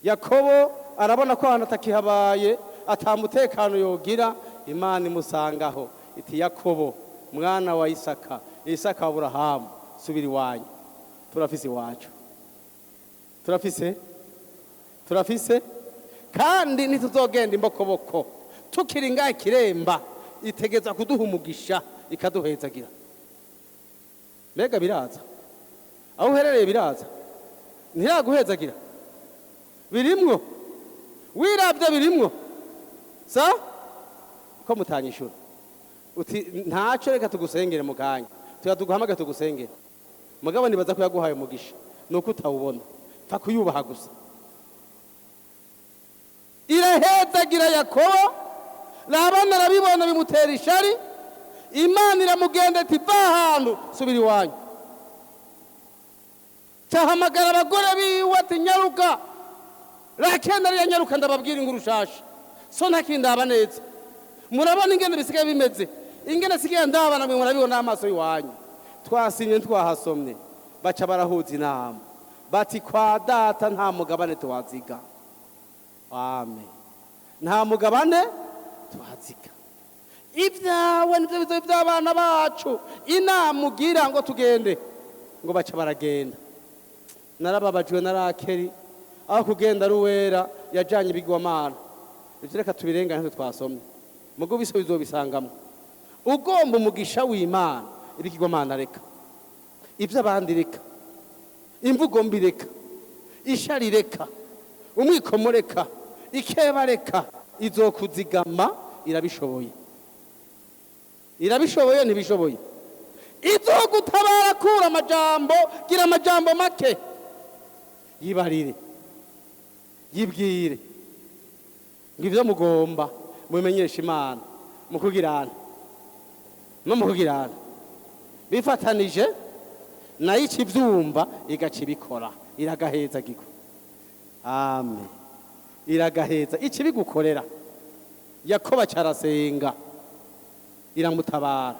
Yakobo arabona ko ahantu atakihabaye, atamutekano yogira. Imana imusangaho iti: "Yakobo mwana wa Isaka, Isaka wa Aburahamu, subira iwanyu, turafise iwacu, turafise, turafise, kandi ntituzogenda imbokoboko. Tukiri ngaha Kiremba itegeza kuduha umugisha, ikaduhezagira." Mbega biraza aho uherereye? Biraza? Ntiraguhezagira? Birimwo? Wirabye birimwo? Sa ko mutanyishura uti ntaco, reka tugusengere mu kanya, tuyaduguhamage tugusengere. Mugabo nibaza ko yaguhaye umugisha, nuko utawubona. Pfa kuyubaha gusa. Irahezagira Yakobo. Labani arabibona, bimutera ishari. Imana iramugenda iti: "Va ahantu, subira iwanyu." Cahamagara abagore biwe ati: "Nyaruka, Rakenda ariya, nyaruka, ndababwira inkuru shasha. So ntakindaba neza. Murabona ingene bisigaye bimeze, ingene sigaye ndabana, mwe murabibona amaso y'iwanyu. Twasinye, twahasomye." Baca barahuza inama bati: "Kwa data nta mugabane tuwaziga. Amen, nta mugabane tuhaziga. Ibyawe nibyo bizoba iby'abana bacu. Inama ugira ngo tugende." Ngo baca baragenda. Narababajwe na Rakeri, aho kugenda ari uwera yajanye ibigwamana. Ivyo reka tubirengane, ntitwe twasomye. Mugo biso bizobisangamo. Ugomba umugisha w'Imana, ibigirwamana reka, ibyo abandi reka, imvugo mbi reka, ishari reka, umwikomo reka, ikeba reka. Izokuzigama, irabishoboye, irabishoboye. Ntibishoboye? Izogutabara. Kura amajambo, gira amajambo make, yibarire, yibwire ngo ibyo mugomba mubimenyeshe Imana mu kugirana no mu kugirana bifatanije nayo, ikibyumva igaca ibikora. Iragaheza giko. Amen, iragaheza ikibigukorera. Yakobo cyarasenga, iramutabara.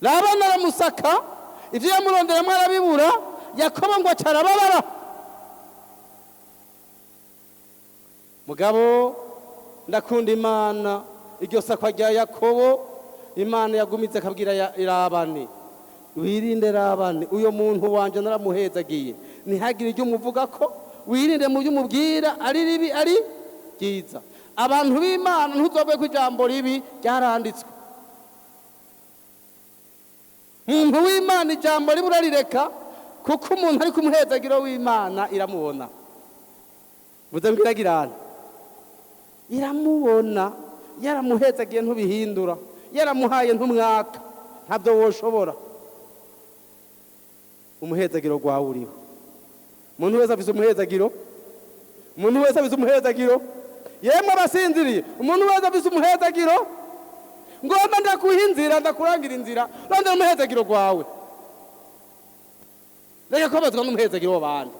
Labani aramusaka, ibyo yamuronderamo arabibura. Yakobo ngo acarababara. Mugabo ndakunda Imana. Iryo sakwa rya Yakobo, Imana yagumize akabwira Labani: "Wirinde Labani, uyo muntu wanje naramuhezagiye, ntihagire ibyo umuvuga ko, wirinde mu byo umubwira, ari ribi ari ryiza." Abantu b'Imana, ntuzove ko ijambo ribi ryaranditswe. Muntu w'Imana, ijambo ribi urarireka, kuko umuntu ari kumuhezagiro w'Imana iramubona. Buze ngo iragirana, iramubona. Yaramuhezagiye, ntubihindura. Yaramuhaye, ntumwaka, ntabyo woshobora. Umuhezagiro gwawe uriho. Umuntu wese afise umuhezagiro, umuntu wese afise umuhezagiro. Yemwe abasinziriye, umuntu wese afise umuhezagiro. Ngomba ndakuha inzira, ndakurangira inzira. Rondera umuhezagiro gwawe, reka kubazwa n'umuhezagiro w'abandi.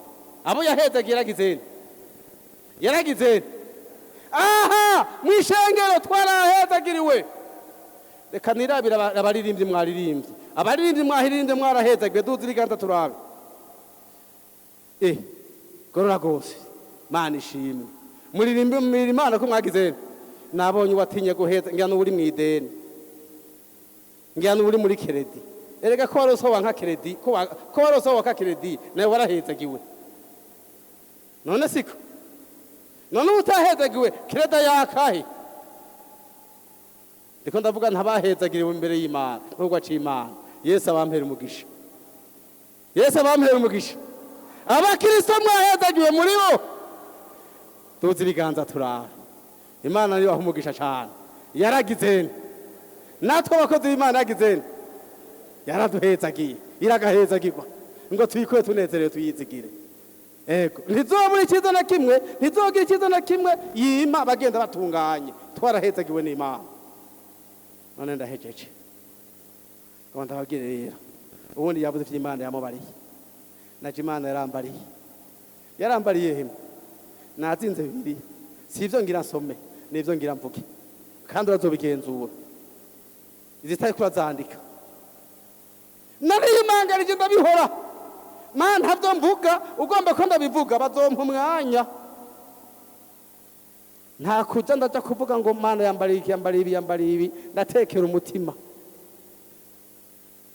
Abo yahezagiye yaragize, yaragize. Aha mw'ishengero twarahezagiriwe. Reka nirabire abaririmbyi. Mwaririmbye, abaririmbyi mwahiririmbye, mwarahezagiwe. Duze ibiganza turabe. Gorora gose, Mana ishimwe. Muririmbe Imana ko mwagize. Nabonye watinye guheza, ngira n'uri mu ideni, ngira n'uri muri crédit. Erega ko warose wanka crédit, ko warose waka crédit, nawe warahezagiwe. None siko? None utahezagiwe crédit yakahe? Ndiko ndavuga ntabahezagiriwe imbere y'Imana n'ubwo aciye Imana. Yesu abampera umugisha, Yesu abampera umugisha. Abakristo mwahezagiwe muri bo, tuzi ibiganza turara. Imana niyo umugisha cyane. Yaragize natwe abakozi b'Imana, yagize, yaraduhezagiye, iragahezagirwa ngo tuyikore tunezerewe, tuyizigire. Ego, ntizobura icyiza na kimwe, ntizogira icyiza na kimwe yima bagenda batunganye. Twarahezagiwe n'Imana. None ndahejeje, ngo ndababwire rero. Ubundi yavuze iby'Imana yamubariye, naje Imana yarambariye, yarambariye himwe. Nazinze Bibiliya, si ibyo ngira nsome, ni ibyo ngira mvuge. Kandi urazobigenzura izitari kurazandika. Nariyimangarije ndabihora, mana ntabyo mvuga, ugomba ko ndabivuga bazompa umwanya. Nta kuja ndaja kuvuga ngo mana yambariye iki, yambariye ibi, yambariye ibi. Ndatekera umutima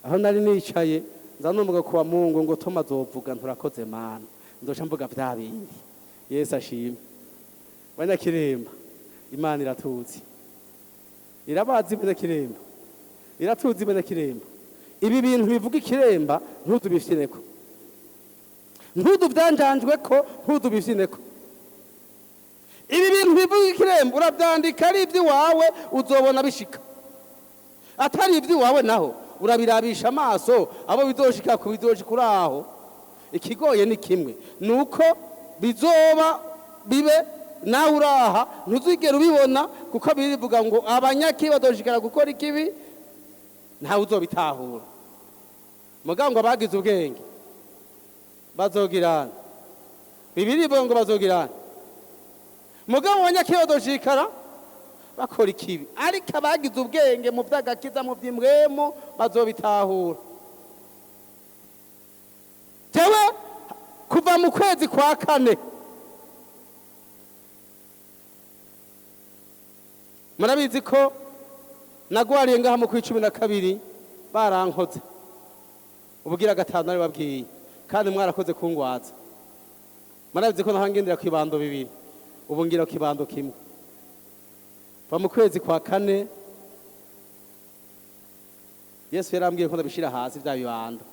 aho nari nicaye, nza numva kuwa Mungu ngo Toma azovuga. Nturakoze mana, nzoca mvuga vya bindi. Yesu ashimwe. Banyakiremba, Imana iratuzi, irabazi. Banyakiremba, iratuzi. Banyakiremba, ibi bintu bivuga ikiremba ntuzubifyineko, ntuzubyanjanjweko, ntuzubifyineko. Ibi bintu bivuga ikiremba urabyandika, ari iby'iwawe uzobona bishika, atari iby'iwawe naho urabirabisha amaso. Abo bizoshika ku bizoshika uri aho. Ikigoye ni kimwe, ni uko bizoba bibe nawe uraha ntuzigere ubibona, kuko birivuga ngo abanyakibi bazoshikara gukora ikibi, ntawe uzobitahura. Mugabo ngo abagize ubwenge bazogirana, Bibiliya ivuga ngo bazogirana. Mugabo abanyakibi bazoshikara bakora ikibi, ariko abagize ubwenge mu by'agakiza, mu by'imbwemu, bazobitahura. Jewe kuva mu kwezi kwa kane, murabizi ko nagwariye ngaha mu kwa 12, barankoze ubugira gatanu, nari babwiye kandi mwarakoze kungwaza. Murabizi ko naho ngendera ku ibando bibiri, ubu ngira ku ibando kimwe. Va mu kwezi kwa kane Yesu yarambwiye ko ndabishira hasi bya bibando.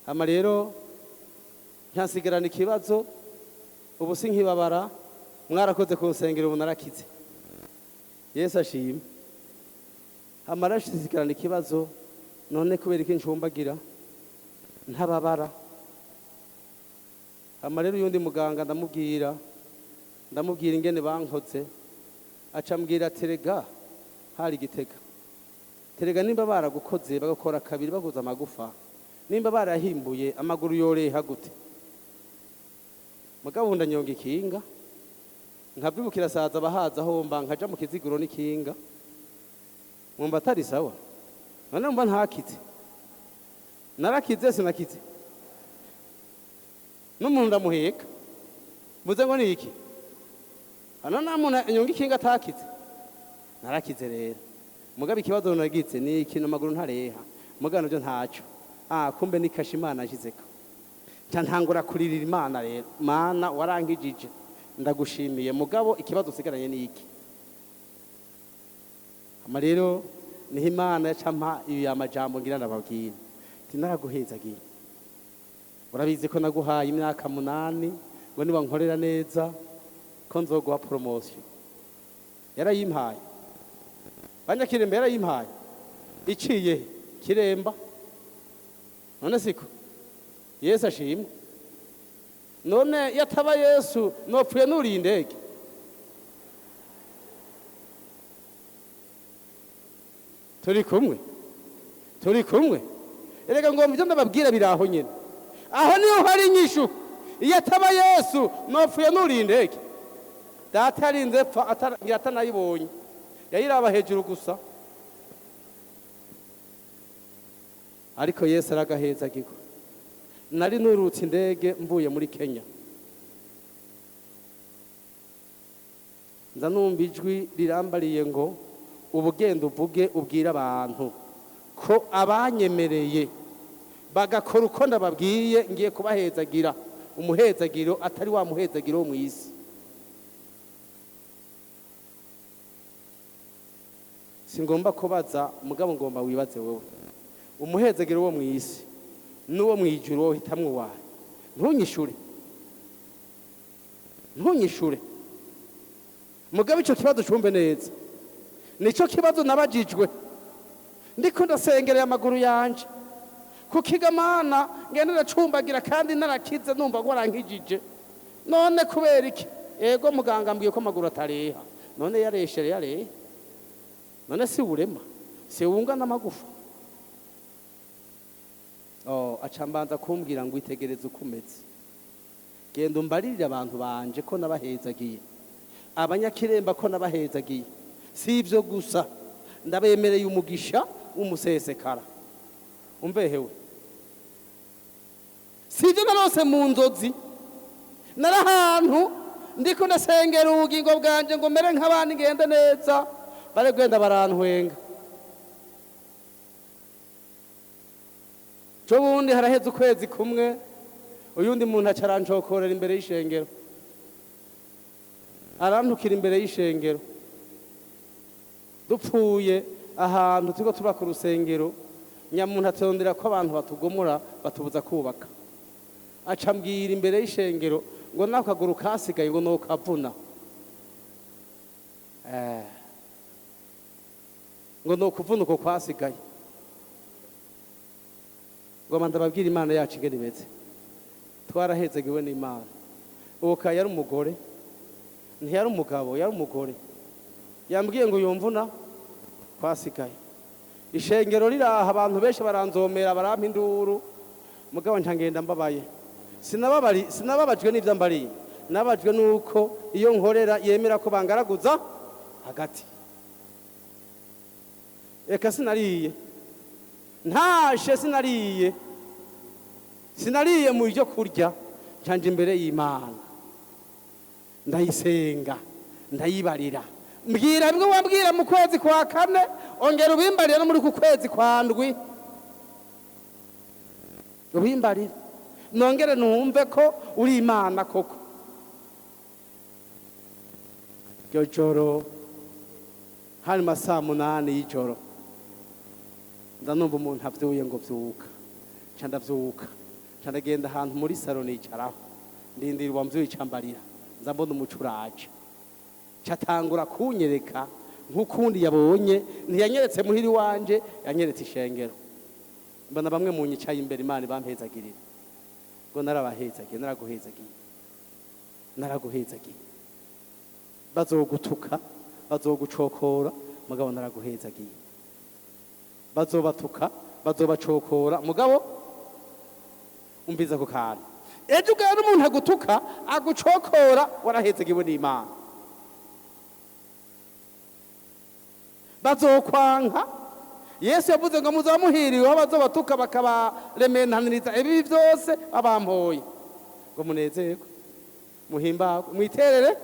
Hama rero ntasigarana ikibazo, ubu sinkibabara. Mwarakoze kunsengera, ubu narakize. Yesu ashimwe. Hama rasigarana ikibazo, none kubera iki ncumbagira ntababara? Hama rero uyundi muganga ndamubwira ingene bankoze, aca ambwira: "Terega hari igitega, terega nimba baragukoze bagakora kabiri baguza amagufa, nimba barahimbuye amaguru yoreha gute?" Mugabo ndanyonga ikinga nkavyibukira saza abahaza homba nkaja mu kiziguro n'ikinga, mwumva atari sawa. None mba ntakize? Narakize, sinakize? N'umuntu ndamuheka, mvuze ngo ni iki? Hano nta muntu anyonga ikinga atakize. Narakize rero, mugabo ikibazo nagize ni ikintu amaguru ntareha, mugabo navyo ntaco. Ah, kumbe ni kashe Imana ashizeko. Nca ntangura kuririra Imana rero: "Mana warankijije, ndagushimiye, mugabo ikibazo usigaranye ni iki?" Hama rero niho Imana yaca mpa ibi amajambo ngira ndababwira, ati: "Naraguhezagiye, urabizi ko naguhaye imyaka 8 ngo niba nkorera neza ko nzoguha promotion." Yarayimpaye, banyakiremba, yarayimpaye iciye he? Kiremba. None siko? Yesu ashimwe. None yataba Yesu nopfuye nuriye indege. Turi kumwe, turi kumwe. Erega ngo ibyo ndababwira biraho nyine, aho niho hari inyishu. Iyo ataba Yesu nopfuye nuriye indege. Data yarinze pfa ngira atanayibonye, yayiraba hejuru gusa. Ariko Yesu aragahezagirwa. Nari nurutse indege mvuye muri Kenya, nza numva ijwi rirambariye ngo: "Ubugenda uvuge, ubwire abantu ko abanyemereye bagakora uko ndababwiye ngiye kubahezagira umuhezagiro atari wa muhezagiro wo mu isi." Singomba kubaza, mugabo ngomba wibaze wowe: umuhezagiro wo mu isi n'uwo mu ijuru wohitamwo wawe? Ntunyishure, ntunyishure, mugabo ico kibazo cumve neza. Nico kibazo nabajijwe ndiko ndasengereye amaguru yanje kukigamana, ngenda ndacumbagira kandi narakize, numva ko warankijije. None kubera iki? Ego, muganga ambwiye ko amaguru atareha. None yareshere yarehe? None si urema, si wunga n'amagufa? Oh, aca mbanza kumbwira ngo: "Itegereze uko umeze, genda umbaririre abantu banje ko nabahezagiye, abanyakiremba ko nabahezagiye." Si ibyo gusa, ndabemereye umugisha w'umusesekara. Umvehewe, si ibyo narose mu nzozi. Nari ahantu ndiko ndasengera ubugingo bwanjye ngo mere nk'abandi, ngende neza, bari gwenda barantwenga. Cyo bundi haraheze ukwezi kumwe, uyundi muntu aca arancokorera imbere y'ishengero, arantukira imbere y'ishengero. Dupfuye ahantu turiko tuba ku rusengero, nyamuntu atondera ko abantu batugomora batubuza kubaka, aca ambwira imbere y'ishengero ngo nako kaguru kasigaye ngo nokavuna, ngo nokuvuna uko kwasigaye. Ngoma ndababwira Imana yacu ingene imeze. Twarahezegiwe n'Imana. Uwo ka yari umugore, ntiyari umugabo, yari umugore. Yambwiye ngo yumvuna kwasigaye. Ishengero riraha, abantu benshi baranzomera, barampa induru, mugabo nca ngenda mbabaye. Sinababajwe n'ibyo mbariye, nababajwe nuko iyo nkorera yemera ko bangaraguza hagati. Eka sinariye, ntashe sinariye, sinariye mu byo kurya. Nshanje imbere y'Imana ndayisenga, ndayibarira, mbwira bimwe wambwira mu kwezi kwa kane, ongera ubimbarire no muri ku kwezi kwa ndwi, ubimbarire nongere numve ko uri Imana koko. Iryo joro hari masaa 8 y'ijoro, ndanumva umuntu avyuye ngo vyuka. Nca ndavyuka, nca ndagenda ahantu muri salo nicaraho, ndindira uwamvyuye icambarira. Nza mbona umuco uraje, nca atangura kunyereka nk'ukundi yabonye. Ntiyanyeretse muhiri wanje, yanyeretse ishengero. Mbona bamwe mu nyicaye imbere, Imana ibampezagirira, ngo narabahezagiye, naraguhezagiye, naraguhezagiye. Bazogutuka, bazogucokora, mugabo naraguhezagiye. Bazobatuka, bazobacokora, mugabo umviza ku kantu. Ejo ugana n'umuntu agutuka agucokora, warahezagiwe n'Imana. Bazokwanka. Yesu yavuze ngo muzaba muhiriwe aho bazobatuka bakabarementaniriza ibibi byose babampoye, ngo munezerwe, muhimbagwe, mwiterere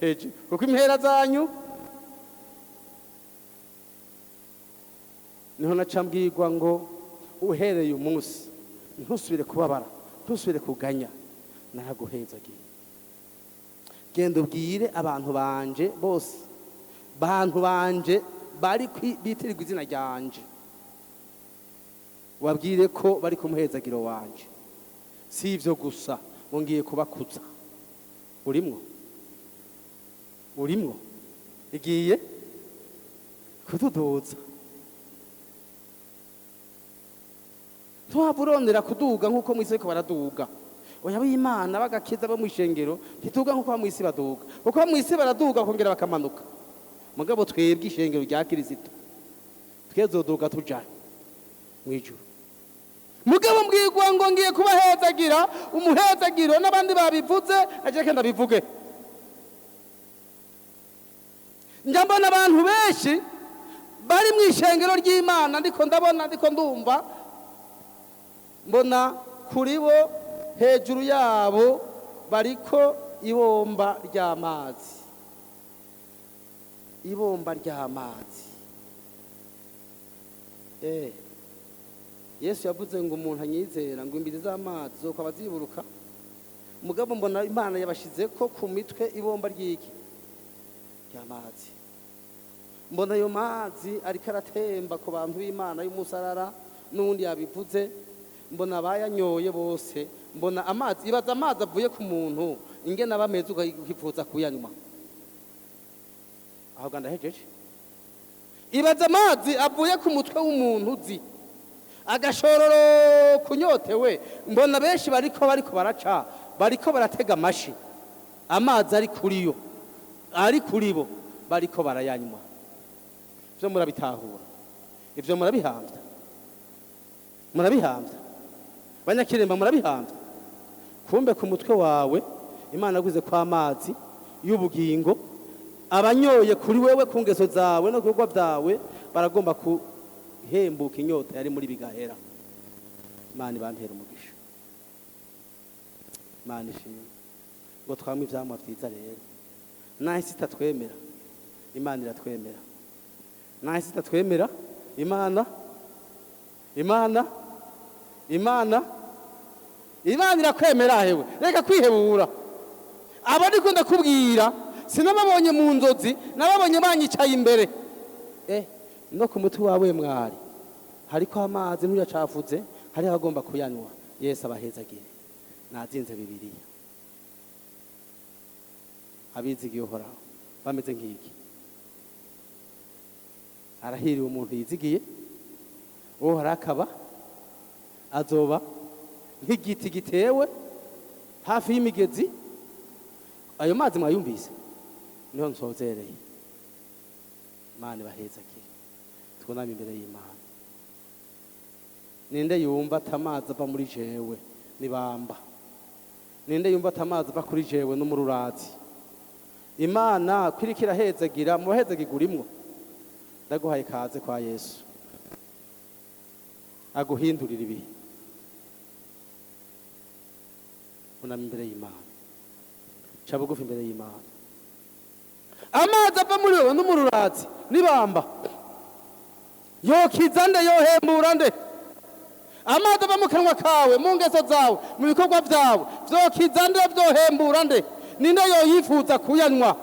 hejuru, kuko impera zanyu. Niho naca mbwirwa ngo uhereye umunsi ntusubire kubabara, ntusubire kuganya, naraguhezagiye. Genda ubwire abantu banje bose, bantu banje bari bitirirwa izina ryanje, wabwire ko bari ku muhezagiro wanje. Si ivyo gusa, ngo ngiye kubakuza. Urimwo, urimwo, igiye kutuduza. Ntiwaba urondera kuduga nk'uko mw'isi bariko baraduga. Oya, b'Imana bagakiza bo mw'ishengero ntituga nk'uko mw'isi baduga, kuko mw'isi baraduga bakongera bakamanuka. Mugabo twebwe ishengero rya Kirisito twezoduga tuja mw'ijuru. Mugabo mbwirwa ngo ngiye kubahezagira umuhezagiro, n'abandi babivuze naje ndabivuge. Njya mbona abantu benshi bari mw'ishengero ry'Imana, ndiko ndabona, ndiko ndumva, mbona kuri bo hejuru yabo bariko ibomba ry'amazi, ibomba ry'amazi. Yesu yavuze ngo umuntu anyizera ngo imbizi z'amazi zokwaba ziburuka. Mugabo mbona Imana yabashize ko ku mitwe ibomba ry'iki ry'amazi. Mbona ayo mazi ariko aratemba ku bantu b'Imana y'umusarara, n'undi yabivuze. Mbona bayanyoye bose, mbona amazi, ibaza amazi avuye ku muntu ingene aba ameze ukifuza kuyanywa. Aho ndahejeje. Ibaza amazi avuye ku mutwe w'umuntu uzi agashororo kunyotewe. Mbona benshi bariko baraca, bariko baratega amashi, amazi ari kuriyo, ari kuribo, bariko barayanywa. Ivyo murabitahura, ivyo murabihamvya, murabihamvya banyakiremba, murabihamvya. Kumbe ku mutwe wawe Imana yaguze kwa amazi y'ubugingo Abanyoye kuri wewe, ku ngeso zawe no ku bikorwa byawe, baragomba guhembuka inyota yari muri bigahera. Imana ibampera umugisha. Imana ishimwe. Ngo twamwe ivyamwa vyiza rero. Naho isi itatwemera, Imana iratwemera. Naho isi itatwemera, Imana, Imana, Imana, Imana irakwemera. Hewe, reka kwihebura. Abo ndiko ndakubwira sinababonye mu nzozi, nababonye banyicaye imbere. No ku mutwe wawe mwari hariko amazi, ntuyacafuze, hariho abagomba kuyanywa. Yesu abahezagire. Nazinze Bibiliya. Abizigiye Uhoraho bameze nk'iki. Arahiriwe umuntu yizigiye Uhoraho, akaba azoba nk'igiti gitewe hafi y'imigezi. Ayo mazi mwayumvise, niho nsozereye. Imana ibahezagire. Twuname imbere y'Imana. Ninde yumva atamazi ava muri jewe nibamba? Ninde yumva atamazi ava kuri jewe n'umururazi? Imana kwiriko irahezagira, mu bahezagira urimwo. Ndaguhaye kaze kwa Yesu aguhindurira ibihe. Unama imbere y'Imana, ca bugufi imbere y'Imana. Amazi ava muri wewe n'umururazi nibamba yokiza nde? Yohembura nde? Amazi ava mu kanwa kawe, mu ngeso zawe, mu bikorwa byawe, vyokiza nde? Vyohembura nde? Ninde yoyifuza kuyanywa?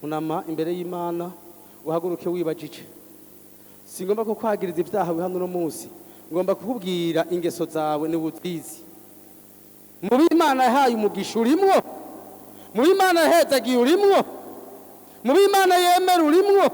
Unama imbere y'Imana, uhaguruke wibajije. Singomba kukwagiriza ibyaha wihano uno munsi, ngomba kukubwira ingeso zawe ni uzizi. Mu b'Imana yahaye umugisha urimwo, mu b'Imana yahezagiye urimwo, mu b'Imana yemera urimwo.